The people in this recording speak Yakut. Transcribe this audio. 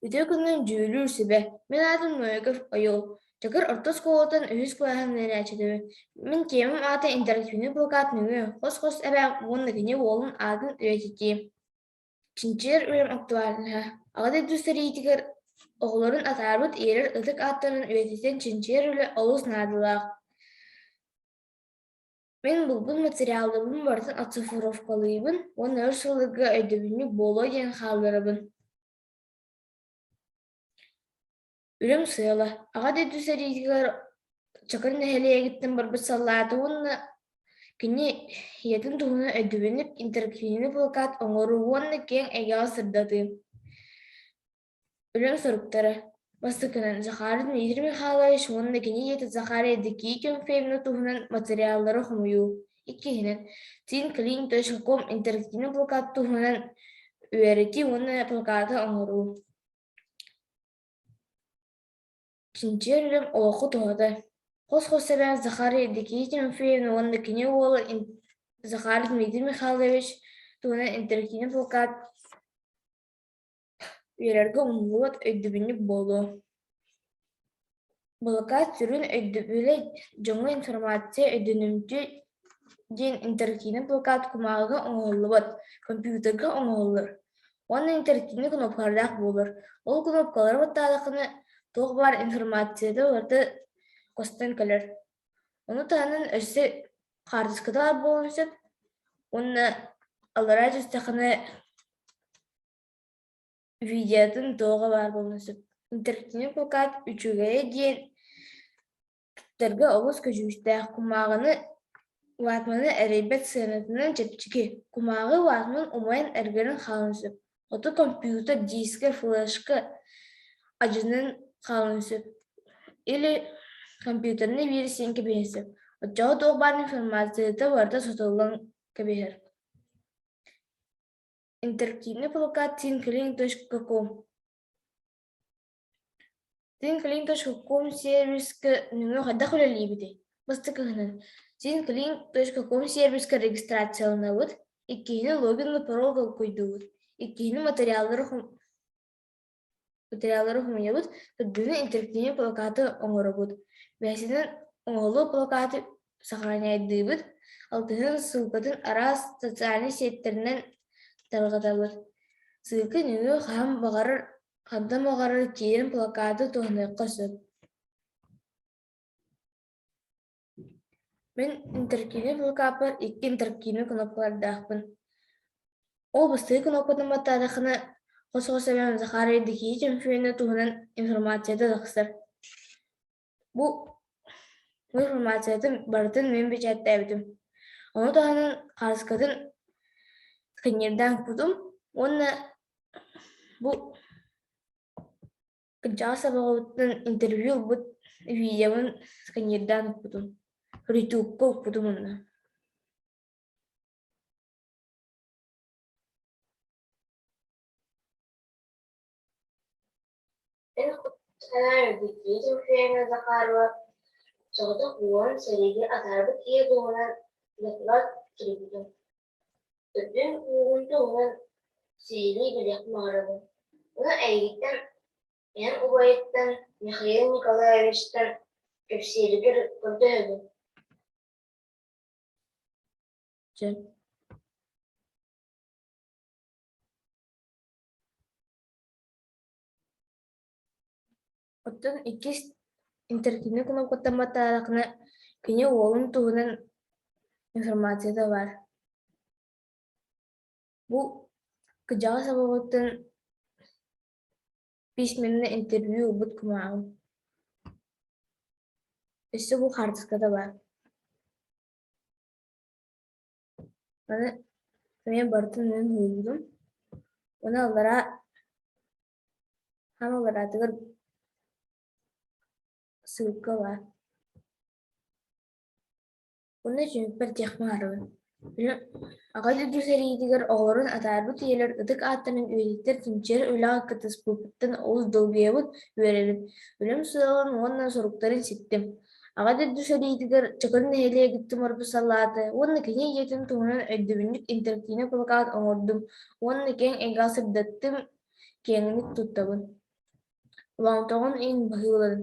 Үтүө күнүн дьүүллүүр сүбэ. Мин аатым Ноеков Ойуол. Чакыр орто оскуолатын үһүс кылааһын үөрэнээччитэбин. Мин тиэмэм аата интерактивнай плакат нөҥүө хос-хос эбээм уонна кини уолун аатын үйэтитии. Чинчийэр үлэм актуальноһа. Аҕа дойду сэриитигэр оҕолорун атаарбыт ийэлэр ытык ааттарын үйэтитэн чинчийэр үлэ олус наадалаах. Мин булбут материалларбын барытын оцифровкалыыбын уонна өр сылларга өйдөбүнньүк буолуо диэн хаалларабын. Үлэм сыала: Аҕа дойду сэриитигэр Чакыр нэһилиэгиттэн барбыт саллааты уонна кини ийэтин туһунан өйдөбүнньүк интерактивнай плакат оҥоруу уонна киэҥ эйгэҕэ сырдатыы. Үлэм соруктара: Бастакынан, Захар Дмитрий Михайлович уонна кини ийэтэ Захария Евдокия Тимофеевна туһунан материаллары хомуйуу. Иккиһинэн, Тинклин.ком интерактивнай плакат туһунан үөрэтии уонна плакаты оҥоруу. Чинчийэр үлэм олоххо туһата. Хос-хос эбээн Захария Евдокия Тимофеевна уонна кини уола Захар Дмитрий Михайлович туһунан интерактивнай плакат Үөрэргэ умнуллубат өйдөбүнньүк буолуо. Былакаат сүрүн өйдөбүлэ дьоҥҥо информация өйдөнүмтүө диэн интерактивнай плакат кумааҕыга оҥоһуллубат, компьютерга оҥоһуллар уонна интерактивнай кнопкалардаах буолар. Ол кнопкалары баттаатаххына туох баар информацията барыта көстөн кэлэр. Ону таһынан өссө хаартыската баар буолуон сөп уонна аллараа түстэххинэ Видеотын туоҕа баар буолуон сөп. Интерактивнай плакат үчүгэйэ диэн туттарга олус көдьүүстээх, кумааҕыны ватманы эрэйбэт сыанатынан чэпчэки, кумааҕы ватман умайан эргэрэн хаалыан сөп, ото компьютер, диискэ, флешка адьынын хаалыан сөп или компьютерный вирус кэбиһиэн сөп. Оччоҕо туох баар информацията барыта сотуллан кэбиһэр. Интерактивный плакат tinklink.com tinklink.com сервиска нөҥүө хайдах үлэлиибитий? Бастакыһынан, tinklink.com сервиска регистрацияланабыт, иккиһинэн логинны пароль толкуйдуубут, иккиһинэн материаллары Материаллары хомуйабыт, төрдүнэн интерактивнай плакаты оҥоробут, бэһисинэн оҥоһуллуу плакаты сохраняйдыыбыт, алтыһынан ссылкатын араас социальнай сиэттэринэн тарҕатабыт. Ссылка нөҥүө хаһан баҕарар, хантан баҕарар киирэн плакаты туһаныахха сөп. Мин интерактивнай плакаппар икки интерактивнай кнопкалардаахпын. Ол бастакы кнопкатын баттаатаххына, хос-хос эбэм Захар Евдокия Тимофеевна туһунан информацията тахсар. Бу информациятын барытын мин бэчээттээбитим. Ону таһынан хааскатын сканердаан кутум уонна бу Кырдьаҕас абаҕабыттан интервью ылбыт видеобун сканердаан укпутум, ютубка укпутум онно. Эн санаа Евдокия Тимофеевна Захарова соҕотох уолун сэриигэ атаарбыт ийэ туһунан доклад суруйбутум. Төрдүн-ууһун туһунан сиһилии билиэхпин баҕарабын. Ону эйигиттэн, эн убайыттан Михаил Николаевичтан кэпсииригэр көрдөһөбүн. Чэ. Оттон иккис интерактивнай кнопкаттан баттаатаххына, кини уолун туһунан информацията баар. Бу кырдьаҕас абаҕыттан письменнай интервью ылбыт кумааҕым. Өссө бу хаартыската баар. Маны эмиэ барытын мин уһуйбутум. Уонна аллараа хаан аллараатыгар ссылка баар. Уонна түмүкпэр диэхпин баҕарабын. Аҕа дойду сэриитигэр оҕолорун атаарбыт ийэлэр ытык ааттарын үйэтиттэр чинчийэр үлэҕэ кыттыспыппыттан олус долгуйабын, үөрэбин. Үлэм сыалын уонна соруктарын ситтим. Аҕа дойду сэриитигэр Чакыр нэһилиэгиттэн барбыт саллааты уонна кини ийэтин туһунан өйдөбүнньүк интерактивнай плакат оҥордум уонна киэҥ эйгэҕэ сырдаттым, киэҥник туттабын. Олоҥхоҕун иһин баһыыбаларын.